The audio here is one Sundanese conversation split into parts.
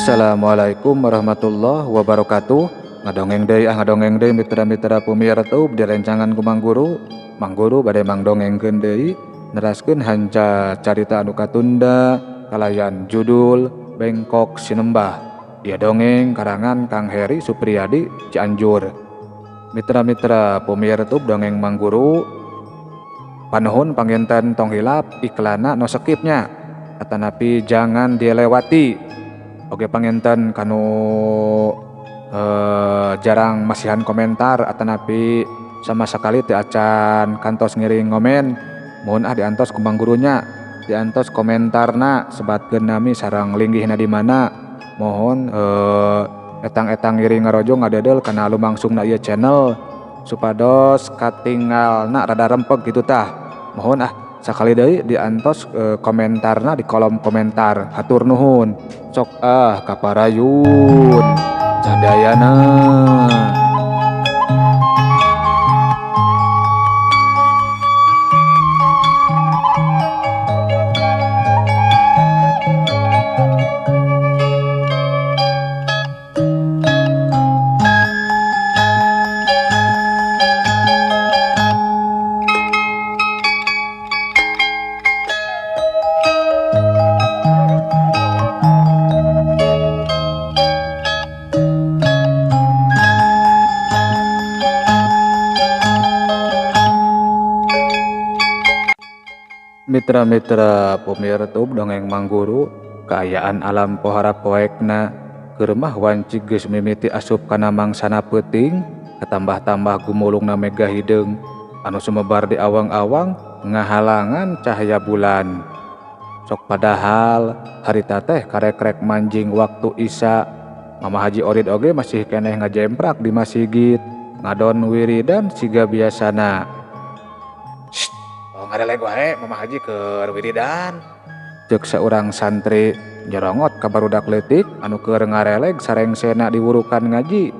Assalamualaikum warahmatullahi wabarakatuh. Ngadongeng deui ah ngadongeng deui mitra-mitra pumiartub di rencangan ku Mang Guru. Mang Guru bade mangdongengkeun deui neraskeun hanca carita anu katunda kalayan judul Bengkok Sinembah. Ieu dongeng karangan Kang Heri Supriyadi Cianjur. Mitra-mitra pumiartub dongeng Mang Guru panuhun panginten tong hilap iklanna no skipnya atanapi jangan dilewati. Oke panginten kanu jarang masihan komentar atanapi sama sekali teu acan kantos ngiring ngomen, mohon ah diantos ku Mang Gurunya, diantos komentarna sebatkeun nami sareng linggihna di mana. Mohon etang-etang ngiring ngarojong ngadedel kana lumangsungna ieu channel supados katinggalna rada rempeg kitu tah. Mohon ah sakali deui diantos komentarna di kolom komentar. Hatur nuhun. Sok ah kaparayun sadayana. Mitra-mitra pumirtub dongeng Mang Guru, kaayaan alam pohara poekna keur mah wanci geus mimiti asup kana mangsana peuting, katambah-tambah gumulungna mega hideung anu sumebar di awang-awang ngahalangan cahaya bulan. Sok padahal harita teh karek-rek manjing waktu Isya. Mama Haji Orid oge masih keneh ngajemprak di masigit ngadon wiridan siga biasana. Ngarelek wae Mama Haji keur wiridan. Ceuk saurang santri nyerongot ka barudak leutik anu keur ngareleg sarengsena diwurukan ngaji.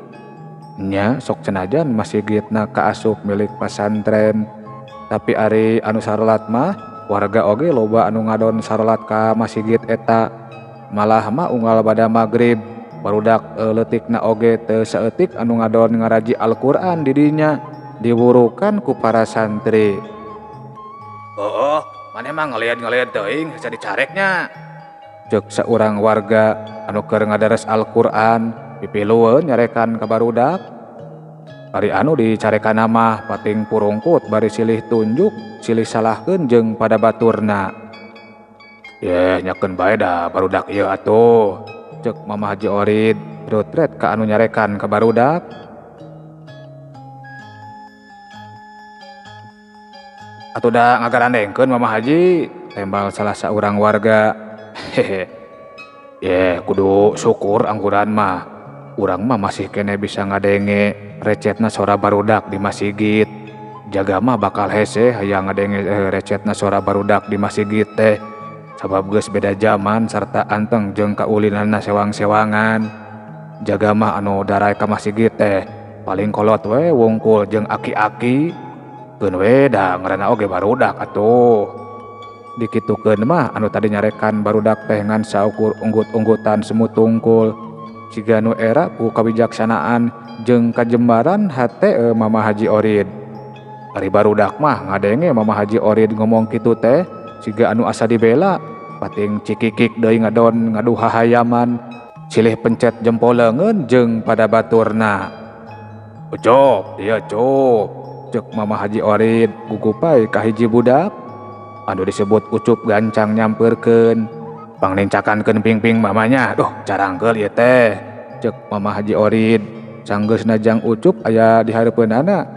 Nya sok senajan masigitna kaasup milik pasantren, tapi ari anu sarolat mah warga oge loba anu ngadon sarolat ka masigit eta. Malah mah unggal bada magrib barudak leutikna oge teu saeutik anu ngadon ngaraji Al-Qur'an di dinya diwurukan ku para santri. Oh, maneh mah ngeliat-ngeliat teuing hese dicareknya. Ceuk saurang warga anu keur ngadares Al-Qur'an pipilueun nyarekan ka barudak. Ari anu dicarekan mah pating purungkut bari silih tunjuk, silih salahkeun jeung pada baturna. Yeh, nyakeun bae da barudak ieu atuh. Ceuk Mama Haji Orid rutret ka anu nyarekan ka barudak. Atuh da ngagarandengkeun Mama Haji, tembal salah saurang warga. Hehe. Yeh, kudu syukur angguran mah. Urang mah masih kene bisa ngadenge recetna sora barudak di masigit. Jaga mah bakal hese hayang ngadenge recetna sora barudak di masigit teh. Sabab geus beda zaman sarta anteng jeung kaulinanna sewang-sewangan. Jaga mah anu darai ka masigit teh paling kolot we wungkul jeung aki-aki. Keun we da ngaranna oge barudak atuh. Dikitukeun mah anu tadi nyarekan barudak teh ngan saukur unggut-unggutan semut tungkul. Siga nu era ku kawijaksanaan jeung kajembaran hate Mama Haji Orid. Ari barudak mah ngadenge Mama Haji Orid ngomong kitu teh siga anu asa dibela, pating cikikik deui ngadon ngadu hahayaman, silih pencet jempol leungeun jeung pada baturna. Ucup, ieu cup. Ceuk Mama Haji Orid gugupai ka hiji budak anu disebut Ucup gancang nyampeurkeun. Pangnincakankeun pingping mamanya, duh carangkeul ieu teh. Ceuk Mama Haji Orid sanggeusna jang Ucup aya di hareupeunana.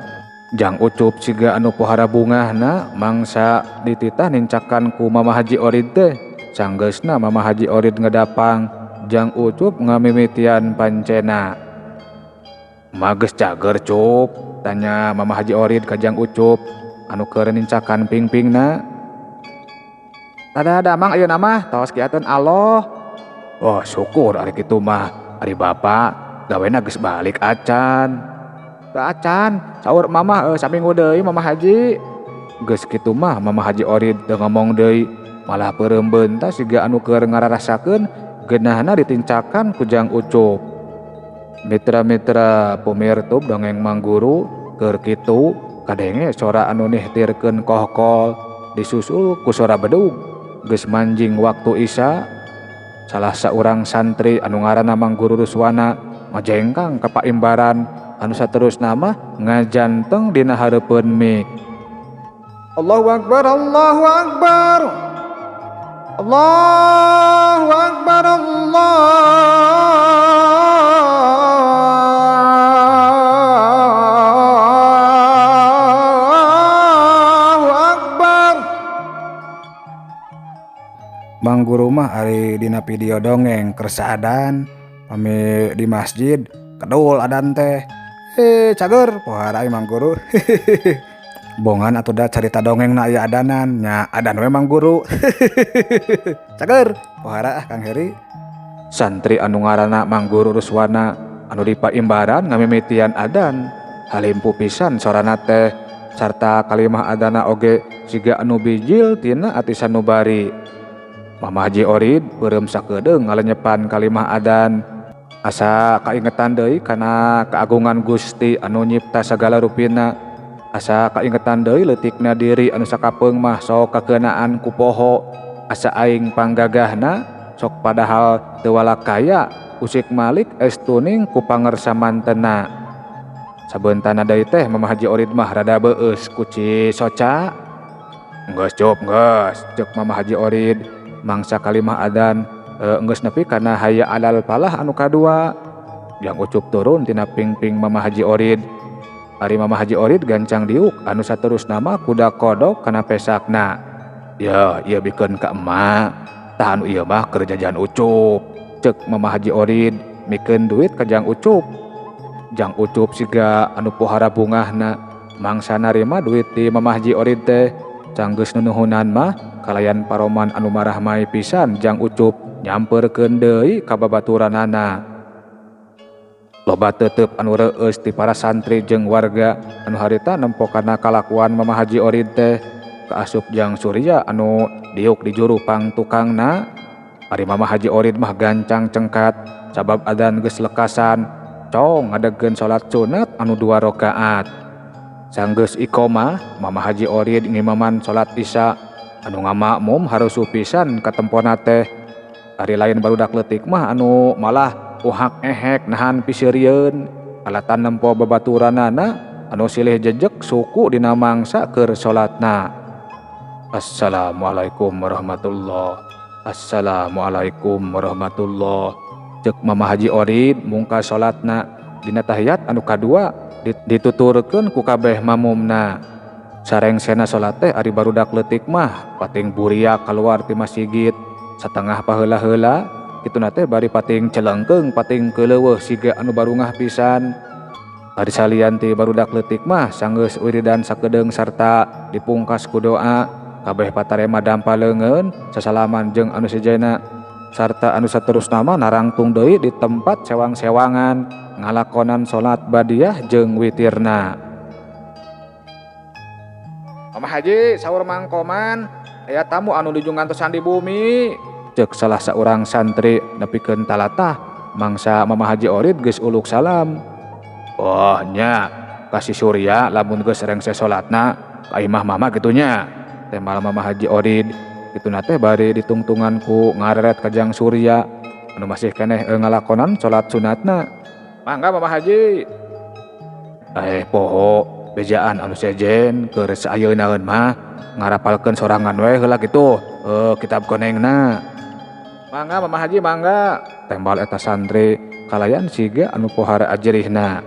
Jang Ucup siga anu pohara bungahna mangsa dititah nincakan ku Mama Haji Orid teh. Sanggeusna Mama Haji Orid ngedapang, jang Ucup ngamimitian pancena. Mageus cager Cup, tanya Mama Haji Orid ka jang Ucup anu keur nincakan pingpingna. Tada damang ayeuna mah tos kiateun Allah. Oh syukur ari kitu mah, ari bapa gawena geus balik acan. Teu acan, saur mamah saminggu deui Mama Haji. Geus kitu mah Mama Haji Orid teu ngomong deui, malah peureum beunta siga anu keur ngararasakeun Geunahna ditincakan ku Jang Ucup. Mitra-mitra pumirtub dongeng Mang Guru keur kitu kadenge sora anu nihtirkeun kohkol disusul ku sora bedug. Geus manjing waktu Isya, salah saurang santri anu ngaranna Mang Guru Ruswana ngajengkang ka paimbaran anu saterusna mah ngajanteng dina hareupeun mik. Allahu Akbar, Allahu Akbar, Allahu Akbar, Allahu Akbar. Mang Guru mah ari dina video dongeng kersa adan pami di masjid kedul adan teh. Cager pohara Mang Guru. Bongan atuh da carita dongeng na aya adanan nya adan we Mang Guru. Cager pohara ah Kang Heri. Santri anu ngaranna Mang Guru Ruswana anu dipaimbaran ngamimitian adan halimpu pisan sorana teh sarta kalimah adana oge siga anu bijil tina ati sanubari. Mama Haji Orid beureum sakedeung ngalenyepan kalimah adan asa kaingetan deui kana keagungan Gusti anu nyipta sagala rupina. Asa kaingetan deui leutikna diri anu sakapeung mah sok kakeunaan ku poho. Asa aing panggagahna sok padahal teu walakaya usik malik estuning ku pangersa mantena. Sabeuntanna deui teh Mama Haji Orid mah rada beueus ku ci soca. Geus cup geus ceuk Mama Haji Orid mangsa kalimah adan geus nepi kana hayya alal falah anu kadua. Jang Ucup turun tina pingping Mama Haji Orid. Ari Mama Haji Orid gancang diuk anu saterusna mah kuda kodok kana pesakna. Ya, ieu bikeun ka emak. Tah anu ieu mah keur jajan Ucup. Ceuk Mama Haji Orid mikeun duit ka Jang Ucup. Jang Ucup siga anu pohara bungahna mangsa narima duit ti Mama Haji Orid teh. Canggeus nunuhunan mah kalayan paroman anu marahmai pisan Jang Ucup nyamperkeun deui ka babaturanana. Loba tetep anu reueus ti para santri jeung warga anu harita nempo kana kalakuan Mama Haji Orid teh. Kaasup Jang Surya anu diuk di juru pang tukangna. Ari Mama Haji Orid mah gancang cengkat sabab adan geus lekasan cong ngadegkeun salat sunat anu 2 rakaat. Sanggeus iqomah Mama Haji Orid ngimaman salat Isya anu ngamakmum harusuh pisan katempona teh. Ari lain barudak leutik mah anu malah uhak ehek nahan piseurieun alatan nempo babaturanana anu silih jejeg suku dina mangsa keur salatna. Assalamualaikum warahmatullah. Assalamualaikum warahmatullah. Ceuk Mama Haji Orid mungka salatna dina tahiyat anu kadua dituturkeun ku kabeh mamumna. Sarengsena salat teh ari barudak leutik mah pating buriak kaluar ti masjid satengah paheula-heula kituna teh bari pating celengkeung pating keuleuweuh siga anu barungah pisan. Ari salian ti barudak leutik mah sanggeus wiridan sakedeung sarta dipungkas ku doa kabeh patarema dampa leungeun sasalaman jeung anu sejena sarta anu saterusna mah narangtung deui di tempat sewang-sewangan ngalakonan salat badiah jeung witirna. Mama Haji saur Mang Koman aya tamu anu nuju ngantosan di bumi. Ceuk salah saurang santri nepikeun talatah mangsa Mama Haji Orid geus uluk salam. Oh nya kasih Surya lamun geus rengse salatna ka imah mama kitu nya. Tembal Mama Haji Orid kituna teh bari ditungtungan ku ngareret ka Jang Surya anu masih keneh ngalakonan salat sunatna. Mangga Mama Haji. Poho bejaan anu sejen keur saayeunaeun mah ngarapalkeun sorangan we heula kitu kitab konengna. Mangga Mama Haji mangga. Tembal eta santri kalayan siga anu pohara ajerihna.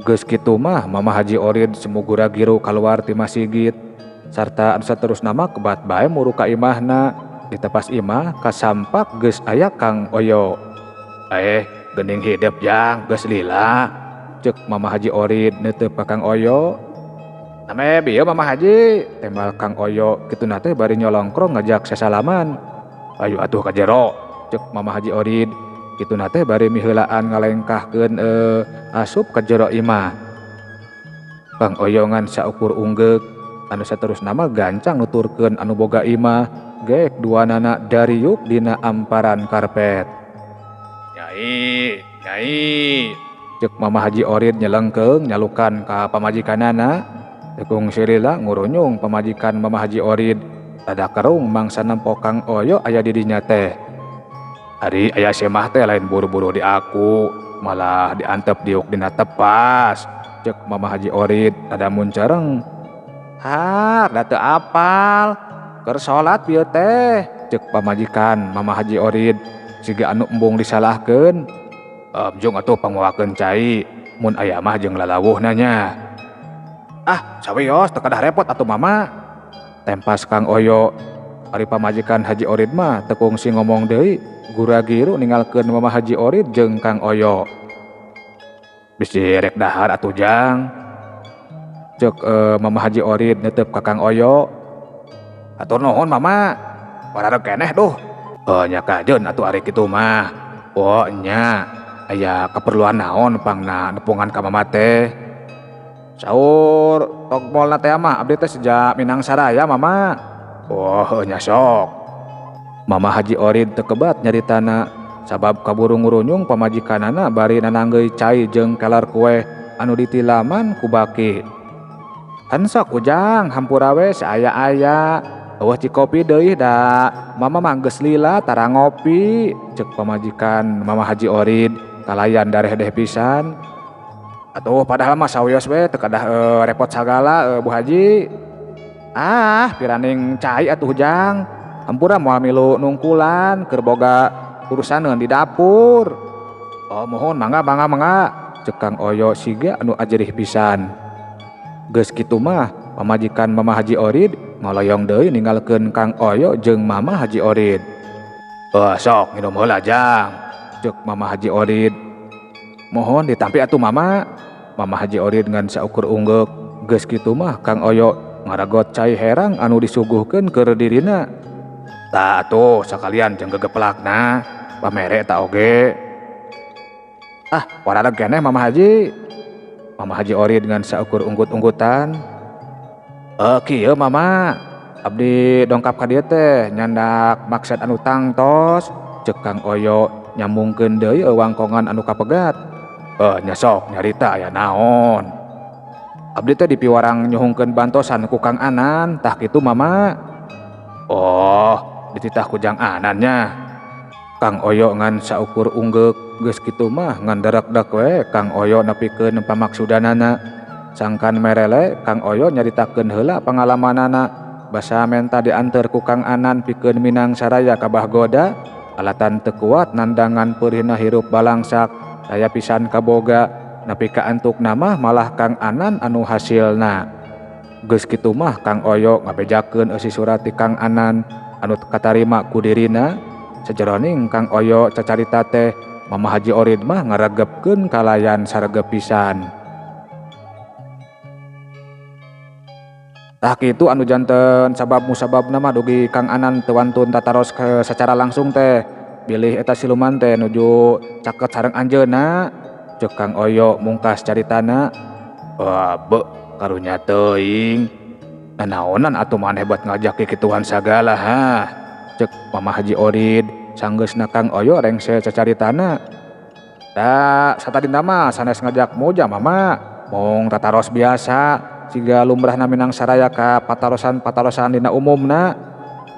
Geus kitu mah Mama Haji Orid semugura giru kaluar ti masjid sarta anu saterusna mah kebat bae muru ka imahna. Di tepas imah kasampak geus aya Kang Oyo. Geuning hidep jang geus lila. Ceuk Mama Haji Orid neuteup ka Kang Oyo. Name bieu Mama Haji tembal Kang Oyo kituna teh bari nyolongkrong ngajak sasalaman. Ayo atuh ka jero ceuk Mama Haji Orid kituna teh bari miheulaan ngalengkahkeun asup ka jero imah. Kang Oyo ngan saukur unggeuk Anu saterusna mah gancang nuturkeun anu boga imah geek duanana dariuk dina amparan karpet. Nyai, nyai, cek Mama Haji Orid nyelengkeung nyalukan ka pamajikanana. Tekung sirila ngurunyung pamajikan Mama Haji Orid. Rada kerung mangsa nempo Kang Oyo aya di dinya teh. Ari aya semah teh lain buru-buru di aku, malah diantep diuk dina tepas. Cek Mama Haji Orid rada muncareng. Ha, da teu apal. Keur salat bieu teh, cek pamajikan Mama Haji Orid siga anu embung disalahkeun. Jung atuh pangmawakeun cai, mun aya mah jeung lalawuhna nya. Ah, sawios teu kedah repot atuh Mama. Tempas Kang Oyo. Ari pamajikan Haji Orid mah teu kungsi ngomong deui, gura-giru ninggalkeun Mama Haji Orid jeung Kang Oyo. Bisi rek dahar atuh Jang. Cek Mama Haji Orid netep ka Kang Oyo. Atur nuhun Mama. Warareg keneh duh. Nya kajeun atuh ari kitu mah. Oh nya, aya keperluan naon pangna nepungan ka Mama teh. Saur togmolna teh mah abdi teh sejak Minang Saraya Mama. Oh nya sok. Mama Haji Orid teu kebat nyaritana sabab kaburu ngurunyung pamajikanana bari nananggeui cai jeung keler kue anu ditilaman ku baki. Hensok Ujang hampura we saaya-aya. Eueuh cikopi deui da Mama mah geus lila tara ngopi, cek pamajikan Mama Haji Orid kalayan dareh-deh pisan. Atuh padahal mah sawios we teu kedah repot sagala Bu Haji. Ah, piraning cai atuh Jang. Hampura moal milu nungkulan keur boga urusaneun di dapur. Oh mohon mangga mangga mangga, cek Kang Oyo siga anu ajerih pisan. Geus kitu mah pamajikan Mama Haji Orid ngoloyong deui ninggalkeun Kang Oyo jeung Mama Haji Orid. Sok nginum heula Jang, cek Mama Haji Orid. Mohon ditampi atuh Mama. Mama Haji Orid ngan saukur unggeuk. Geus kitu mah Kang Oyo ngaragot cai herang anu disuguhkeun keur dirina. Tah atuh sakalian jeung gegeplakna, pamere ta oge. Ah, warareg keneh Mama Haji. Mama Haji Orid ngan saukur unggut-unggutan. Kieu Mama, abdi dongkap ka dieu teh nyandak maksad anu tangtos, cek Kang Oyo nyambungkeun deui wangkongan anu kapegat. Nya sok nyarita aya naon. Abdi teh dipiwarang nyuhungkeun bantosan ku Kang Anan, tah kitu Mama. Oh, dititah ku Jang Anan nya. Kang Oyo ngan saukur unggeuk, geus kitu mah ngan darakdak we Kang Oyo nepikeun pamaksudanana. Sangkan merele Kang Oyo nyaritakeun heula pangalamanana, basa menta dianteur ku Kang Anan pikeun Minang Saraya ka Bahgoda, alatan teu kuat nandangan peurihna hirup balangsak, daya pisan kaboga, nepi ka antukna mah malah Kang Anan anu hasilna. Geus kitu mah Kang Oyo ngabejakeun eusi surat ti Kang Anan anu katarima ku dirina. Sajeroning Kang Oyo cacarita teh, Mama Haji Orid mah ngaregepkeun kalayan saregep pisan. Tah kitu anu janten sabab musababna mah dugi Kang Anan teu wantun tataros secara langsung teh. Bilih eta siluman teh nuju caket sareng anjeunna, cek Kang Oyo mungkas caritana. Wah, be karunya teuing. Nanaonan atuh maneh buat ngajak kikituan sagala ha. Cek Mama Haji Orid sanggeusna Kang Oyo rengse cacaritana. Da satadina mah sanes ngajak moja Mama, mong tataros biasa siga lumrahna Minang Saraya ka patarosan-patarosan dina umumna.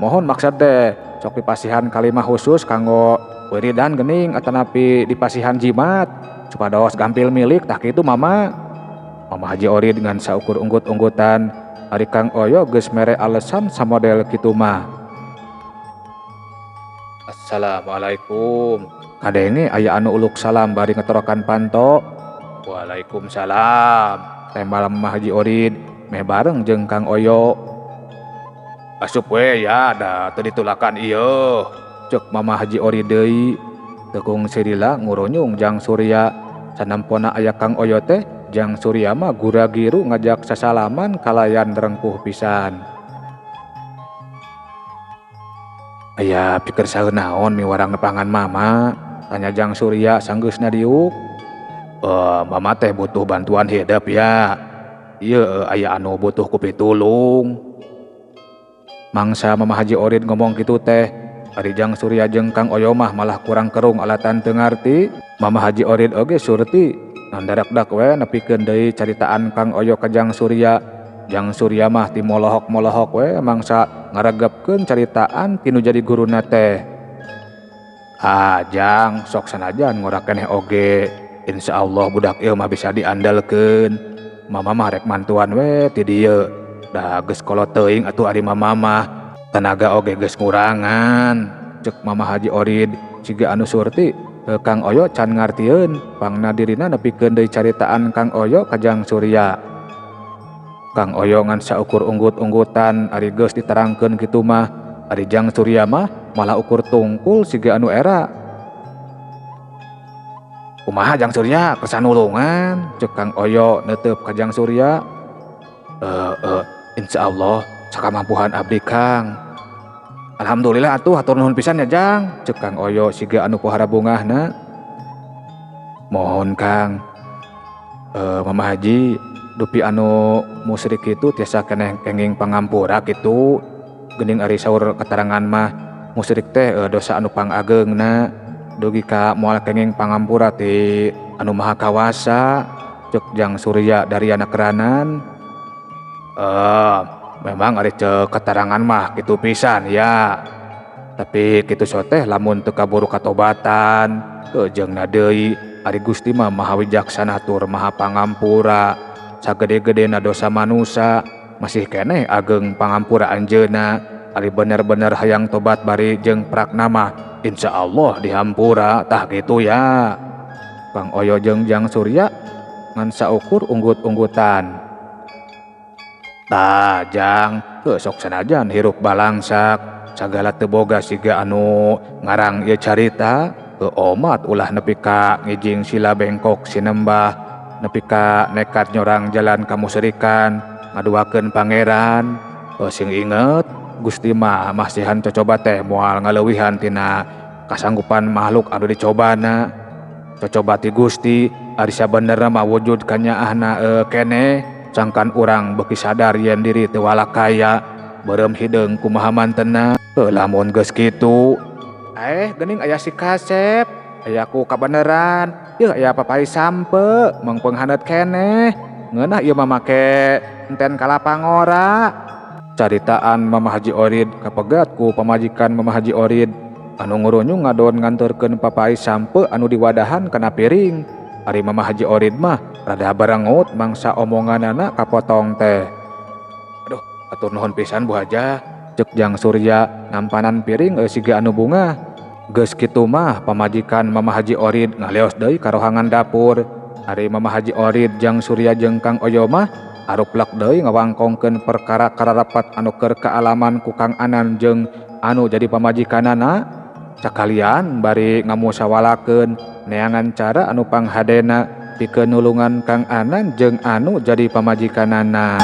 Mohon maksud teh sok dipasihan kalimah khusus kanggo wiridan geuning atanapi dipasihan jimat supados gampil milik tah kitu Mama. Mama Haji Orid ngan saukur unggut-unggutan, ari Kang Oyo geus mere alesan samodel kitu mah. Assalamualaikum. Kadenge aya anu uluk salam bari ngetorokan panto. Waalaikumsalam. Tembal Mama Haji Orid meh bareng jeung Kang Oyo. Asup we ya da teu ditulakan ieu. Cek Mama Haji Orid deui. Tekung sirila ngurunyung Jang Surya. Sanampona aya Kang Oyo teh, Jang Surya mah gura-giru ngajak sasalaman kalayan rengkuh pisan. Aya pikir saeun naon miwarang nepangan Mama, tanya Jang Surya sanggeusna diuk. Mama teh butuh bantuan hidup ya. Ieu aya anu butuh ku pitulung. Mangsa Mama Haji Orid ngomong kitu teh, ari Jang Surya jeung Kang Oyo mah malah kurang kerung alatan teu ngarti. Mama Haji Orid oge surti ngandarakdak we nepikeun deui caritaan Kang Oyo ka Jang Surya. Jang Surya mah ti molohok-molohok we mangsa ngaregepkeun caritaan tinu jadi guruna teh. Ah Jang, sok sanajan ngora keneh oge, insyaallah budak ieu mah bisa diandalkeun. Mama mah rek mantuan we ti dieu. Da geus kolot teuing atuh ari mama mah, tenaga oge geus ngurangan. Cek Mama Haji Orid siga anu surti, Kang Oyo can ngartieun pangna dirina nepikeun deui caritaan Kang Oyo ka Jang Surya. Kang Oyo ngan saukur unggut-unggutan ari geus diterangkeun kitu mah, ari Jang Surya mah malah ukur tungkul siga anu era. Kumaha Jang Surya kersa nulungan? Cek Kang Oyo neuteup ka Jang Surya. Insyaallah sakamampuhan abdi Kang. Alhamdulillah atuh hatur nuhun pisan ya Jang, cek Kang Oyo siga anu pohara bungahna. Mohon Kang. Mama Haji dupi anu musyrik itu tiasa keneh kenging pangampura kitu. Geuning ari saur keterangan mah musyrik teh dosa anu pangageungna dugi ka moal kenging pangampura ti anu maha kawasa, cek Jang Surya dari anak keranan. Memang ari cek keterangan mah kitu pisan ya. Tapi kitu soteh lamun teu kaburu katobatan, jeung deui ari Gusti mah maha wijaksana tur maha pangampura. Sagede-gedena dosa manusa masih keneh ageng pangampura anjeunna. Ari bener-bener hayang tobat bari jeung prakna mah insyaallah dihampura tah kitu ya. Kang Oyo jeung Jang Surya ngan saukur unggut-unggutan. Tah Jang, sok sanajan hirup balangsak sagala teu boga siga anu ngarang ieu carita, omat ulah nepi ka ngijing sila bengkok sinembah, nepi ka nekat nyorang jalan kamusrikan ngaduakeun pangeran. Sing inget Gusti mah masihan cocoba teh moal ngaleuwihan tina kasanggupan makhluk anu dicobana. Cocoba ti Gusti ari sabenerna mah wujud kanyaahna keneh, sangkan urang beuki sadar yen diri teu walakaya beureum hideung kumaha mantena. Lamun geus kitu geuning aya si kasep, aya ku kabeneran, yeuh aya papai sampe mengpeung haneut keneh, ngeunah ieu mah make enten kalapa ngora. Caritaan Mama Haji Orid kapegat ku pamajikan Mama Haji Orid anu ngurunyung ngadon nganturkeun papai sampe anu diwadahan kana piring. Ari Mama Haji Orid mah rada barengut mangsa omonganana kapotong teh. Aduh, atur nuhun pisan Bu Hajah, cek Jang Surya nampanan piring siga anu bunga. Geus kitu mah pamajikan Mama Haji Orid ngaleos deui ka rohangan dapur. Ari Mama Haji Orid Jang Surya jeung Kang Oyo mah aruplek deui ngawangkongkeun perkara kararapat anu keur kaalaman ku Kang Anan jeung anu jadi pamajikanana. Sakalian bari ngamusawalakeun neangan cara anu panghadena pikeun nulungan Kang Anan jeung anu jadi pamajikanana.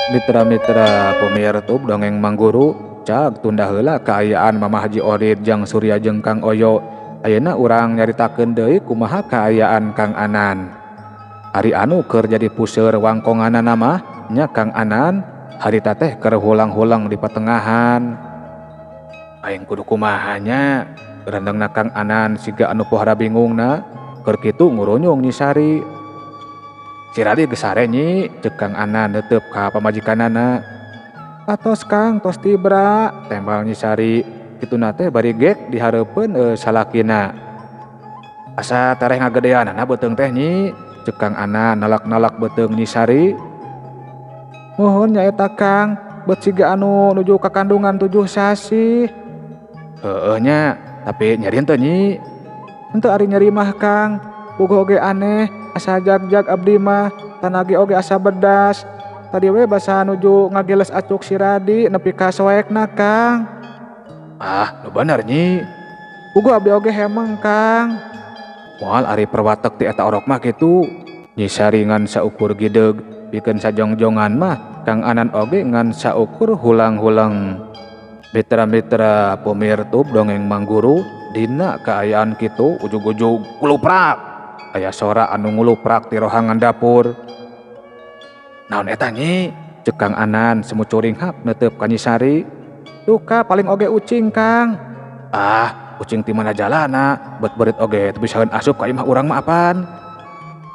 Mitra-mitra pemirtub dongeng Mangguru cag tunda heula kaayaan Mama Haji Orid jeung Surya jeung Kang Oyo. Ayeuna urang nyaritakeun deui kumaha kaayaan Kang Anan. Ari anu keur jadi puseur wangkonganana mah nya Kang Anan harita teh keur hulang-hulang di patengahan. Aing kudu kumaha nya rendengna Kang Anan siga anu pohara bingungna keur kitu ngurunyung Nyi Sari. Si Radi geus sare nyi, ceuk Kang Anan neuteup ka pamajikanana. Atos Kang, tos tibra, tembal Nyi Sari. Kituna teh bari gek di hareupeun salakina. Asa tereh ngagedeanana beuteung teh nyi, ceuk Kang Anan nalak-nalak beuteung Nyi Sari. Muhun nyaeta Kang, beut siga anu nuju ka kandungan 7 sasih. Heueuh nya, tapi nyeri henteu nyi? Henteu ari nyeri mah Kang, puguh oge aneh. Asa jag-jag abdi mah, tanagi oge asa bedas. Tadi we basa nuju ngageles acuk si Radi nepi ka soekna Kang. Ah, nu bener nyi. Puguh abdi oge hemeng Kang. Moal ari perwatek ti eta orok mah kitu. Nyi Sari ngan saukur gideug, pikeun sajongjongan mah Kang Anan oge ngan saukur hulang-huleng. Mitra-mitra pemirtub dongeng Mangguru dina kaayaan kitu ujug-ujug kuluprak. Aya sora anu nguluprak ti rohangan dapur. Naon eta nyi? Ceuk Kang Anan semucuringhak neuteup ka Nyi Sari. Duka paling oge ucing Kang. Ah, ucing ti mana jalana, bet beurit oge teu bisaeun asup ka imah urang mah apan.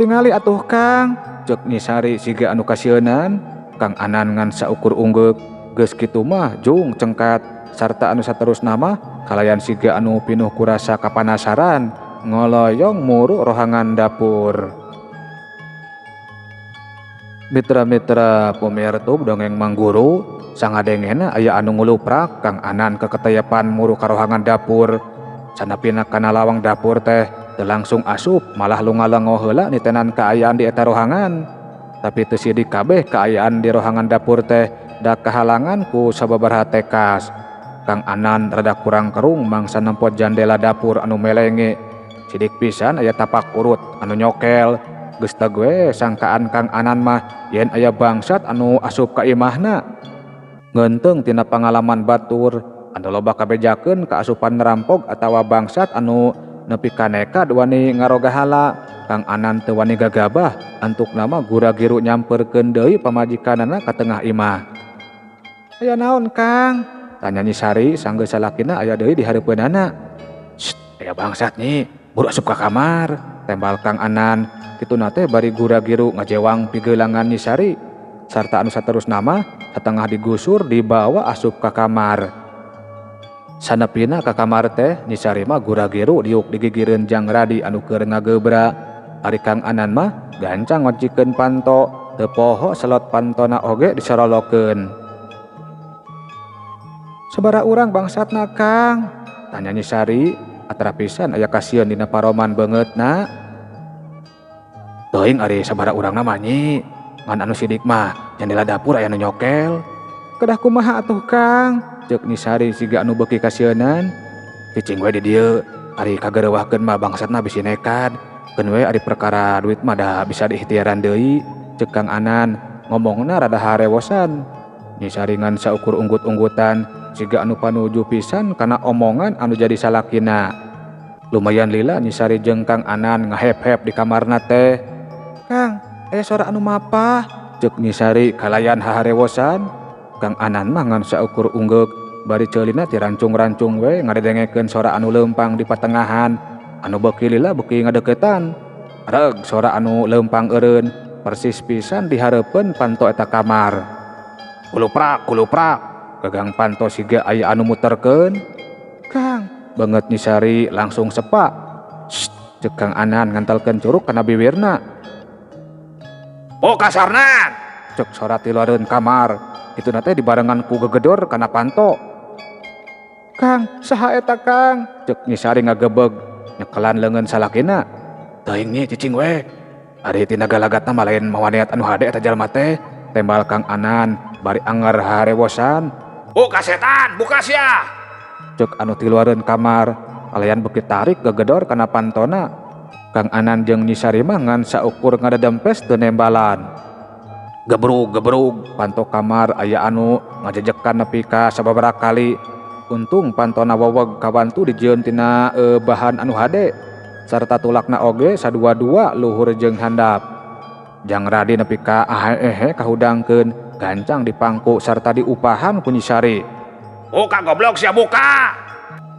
Tingali atuh Kang, ceuk Nyi Sari siga anu kasieunan. Kang Anan ngan saukur unggeuk, geus kitu mah jung cengkat sarta anu saterusna mah kalayan siga anu pinuh kurasa kapanasaran. Ngoloyong muru rohangan dapur. Mitra-mitra pemirtub dongeng Mangguru sangadengena aya anu nguluprak Kang Anan keketeyepan muru karohangan dapur. Sanapina kana lawang dapur teh teu langsung asup malah lungalengo heula nitenan kaayaan di eta rohangan. Tapi teu sidik kabeh kaayaan di rohangan dapur teh da kahalangan ku sababaraha tekas. Kang Anan rada kurang kerung mangsa nempo jandela dapur anu melenge. Sidik pisan aya tapak urut anu nyokel. Geus teh we sangkaan Kang Anan mah yen aya bangsat anu asup ka imahna. Ngeunteung tina pangalaman batur anu loba kabejakeun ka asupan rampog atawa bangsat anu nepi ka nekad wani ngarogahala. Kang Anan teu wani gagabah antukna mah gura-giru nyamperkeun deui pamajikanana ka tengah imah. Aya naon Kang? Tanya Nyi Sari sanggeus salakina aya deui di hareupeunana. Sst, aya bangsat nyi. Buru asup ka kamar, tembal Kang Anan. Kituna teh bari gura-giru ngajewang pigeulangan Nyi Sari. Sarta anu saterusna mah satengah digusur dibawa asup ka kamar. Sanepina ka kamar teh Nyi Sari mah gura-giru diuk digigireun jang Radi anu keur ngagebra. Ari Kang Anan mah gancang ngocikeun panto, teu poho selot pantona oge disorolokeun. Sabaraha urang bangsatna Kang? Tanya Nyi Sari. Atara pisan aya kasieun dina paroman beungeutna. Teuing ari sabaraha urangna mah nyi, ngan anu sidik mah jandela dapur aya nu nyokel. Kedah kumaha atuh Kang? Ceuk Nyi Sari siga anu beuki kasieunan. Cicing we di dieu, ari kagerewahkeun mah bangsatna bisi nekad. Keun we ari perkara duit mah da bisa diikhtiaran deui, ceuk Kang Anan ngomongna rada harewosan. Nyi Sari ngan saukur unggut-unggutan siga anu panuju pisan kana omongan anu jadi salakina. Lumayan lila Nyi Sari jeung Kang Anan ngahep-hep di kamarna teh. Kang, aya sora anu mapah, ceuk Nyi Sari kalayan haharewosan. Kang Anan mah ngan saukur unggeuk bari ceulina ti rancung-rancung we ngadedengekeun sora anu leumpang di patengahan. Anu beuki lila beuki ngadeukeutan. Reg sora anu leumpang eureun persis pisan di hareupeun panto eta kamar. Kuluprak, kuluprak, gagang panto siga aya anu muterkeun. Kang, banget Nyi Sari langsung sepa. Sst, ceuk Kang Anan ngantelkeun curug kana biwirna. Oh kasarnan, ceuk sora ti luareun kamar. Kituna teh dibarengan ku gegedor kana panto. Kang, saha eta Kang? Ceuk Nyi Sari ngagebeg nyekelan leungeun salakina. Teuing nyi cicing we. Ari tina galagatna mah lain mawa niat anu hade eta jalma teh. Tembal Kang Anan bari anger harewosan. Buka setan, buka sia. Ceuk anu tiluareun kamar, kalayan beuki tarik gegedor kana pantona. Kang Anan jeung Nyi Sari mah ngan saukur ngadadempes teu nembalan. Gebrug gebrug panto kamar aya anu ngajejekan nepi ka sababaraha kali. Untung pantona weweg kabantu dijieun tina bahan anu hade sarta tulakna oge sadua-dua luhur jeung handap. Jang Radi nepi ka aheehe kahudangkeun gancang dipangku sarta diupahan ku Nyi Sari. Buka goblok sia buka.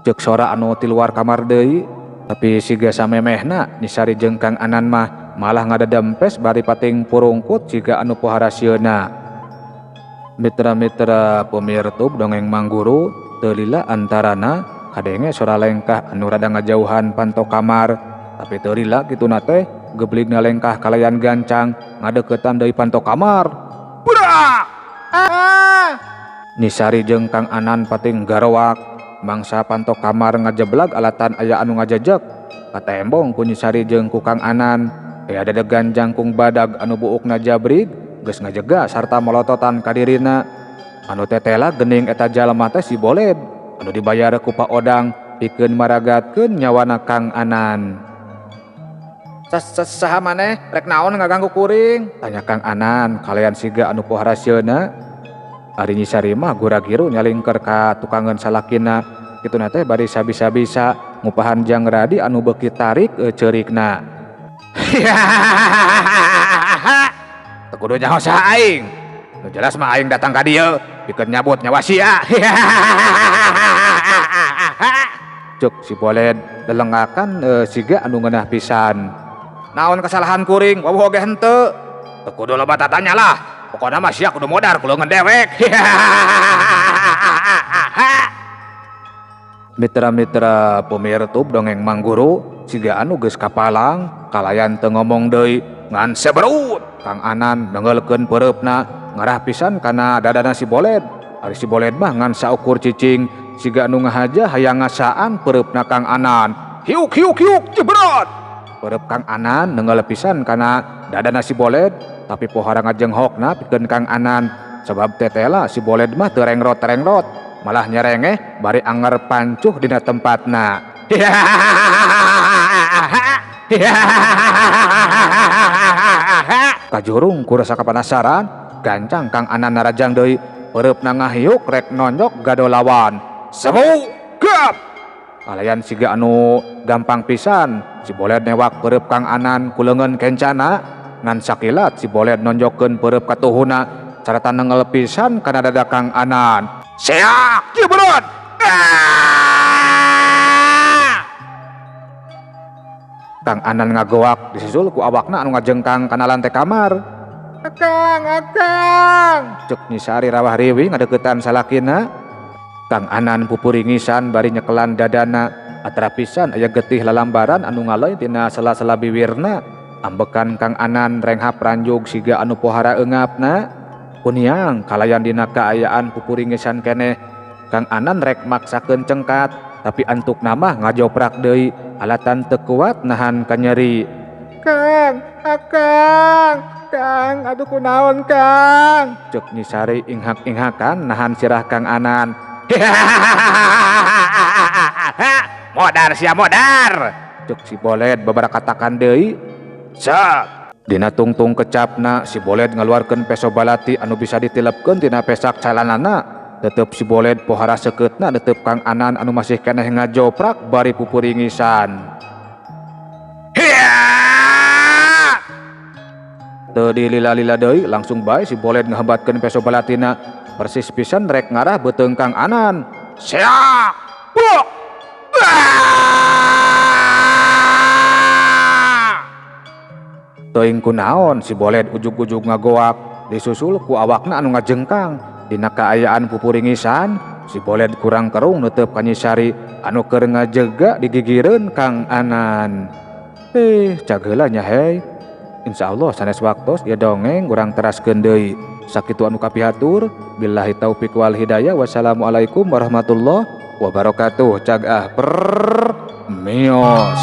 Ceuk sora anu ti luar kamar deui, tapi siga samemehna Nyi Sari jeung Kang Anan mah malah ngadedempes bari pating purungkut siga anu pohara sieuna. Mitra-mitra pemirtub dongeng Mangguru teu lila antarana kadenge sora lengkah anu rada ngajauhan panto kamar, tapi teu lila kituna teh gebligna lengkah kalayan gancang ngadeukeutan deui panto kamar. Budak! Ah! Nyi Sari jeung Kang Anan pating garoak, mangsa panto kamar ngajeblag alatan aya anu ngajejek. Katembong ku Nyi Sari jeung ku Kang Anan. Aya dedegan jangkung badag anu buukna jabrig geus ngajega sarta molototan ka dirina. Anu tetela geuning eta jalma teh si Boled anu dibayar ku Pak Odang pikeun maragatkeun nyawana Kang Anan. Saha maneh rek naon ngaganggu kuring? Tanya Kang Anan kalayan siga anu pohara sieuna. Ari Nyi Sari mah gura-giru nyalingker ka tukangeun salakina. Kituna teh bari sabisa-bisa ngupahan Jang Radi anu beuki tarik ceurikna. Teu kudu nyaho saha aing. Nu jelas mah aing datang ka dieu pikeun nyabut nyawa sia. Ceuk si Boled lelengakan siga anu ngeunah pisan. Naon kesalahan kuring wawuh oge henteu. Teu kudu loba tatanya lah. Pokona mah sia kudu modar ku leungeun dewek. Mitra-mitra pemirtub dongeng Mangguru siga anu geus kapalang kalayan teu ngomong deui ngan seberut. Kang Anan nenggelkeun peureupna ngarah pisan kana dadana si Boled. Ari si Boled mah ngan saukur cicing siga anu ngahaja hayang ngasaan peureupna Kang Anan. Hiuk hiuk hiuk jebrot. Peureub Kang Anan nenggel pisan kana dadana si Boled, tapi pohara ngajenghokna pikeun Kang Anan sabab tetela si Boled mah teu rengrot-rengrot, malah nyerengeh bari anger pancuh dina tempatna. Kajurung ku rasa kapanasaran, gancang Kang Anan narajang deui, peureupna ngahiuk rek nonjok gado lawan. Sebu gap. Kalayan siga anu gampang pisan, si Boled newak peureub Kang Anan ku leungeun kencana, ngan sakilat si Boled nonjokkeun peureub katuhuna sarta nengel pisan kana dada Kang Anan. Seak jebrot. Kang Anan ngagoak disusul ku awakna anu ngajengkang kana lantai kamar. Akang, akang. Ceuk Nyi Sari rawah riwing ngadeuketan salakina. Kang Anan pupuringisan bari nyekelan dadana. Atra pisan aya getih lalambaran anu ngaloy tina sela-sela biwirna. Ambekan Kang Anan renghap ranjug siga anu pohara eungapna. Kuniang kalayan dina kaayaan pupuringisan keneh. Kang Anan rek maksakeun cengkat, tapi antukna mah ngajoprak deui alatan teu kuat nahan kanyeri. Kang, akang, Kang, aduh kunaon Kang? Ceuk Nyi Sari inghak-inghakan nahan sirah Kang Anan. Modar sia modar. Ceuk si Boled babarakatakan deui. Sok. Dina tungtung kecapna si Boled ngaluarkeun peso balati anu bisa ditilepkeun tina pesak calanana. Tetep si Boled pohara sekeutna netep Kang Anan anu masih keneh ngajoprak bari pupuringisan. Teu dilila-lila deui langsung bae si Boled ngahebatkeun peso balatina. Persis pisan rek ngarah beuteung Kang Anan. Seak! Buk! Teuing kunaon si Boled ujug-ujug ngagoak disusul ku awakna anu ngajengkang. Dina kaayaan pupuringisan si Boled kurang kerung neuteup ka Nyi Sari anu keur ngajega digigireun Kang Anan. Cageula nya hei. Insyaallah sanes waktos ieu dongeng urang teraskeun deui. Sakitu anu kapihatur, billahi taufik wal hidayah, wassalamualaikum warahmatullahi wabarakatuh. Cag ah per mios.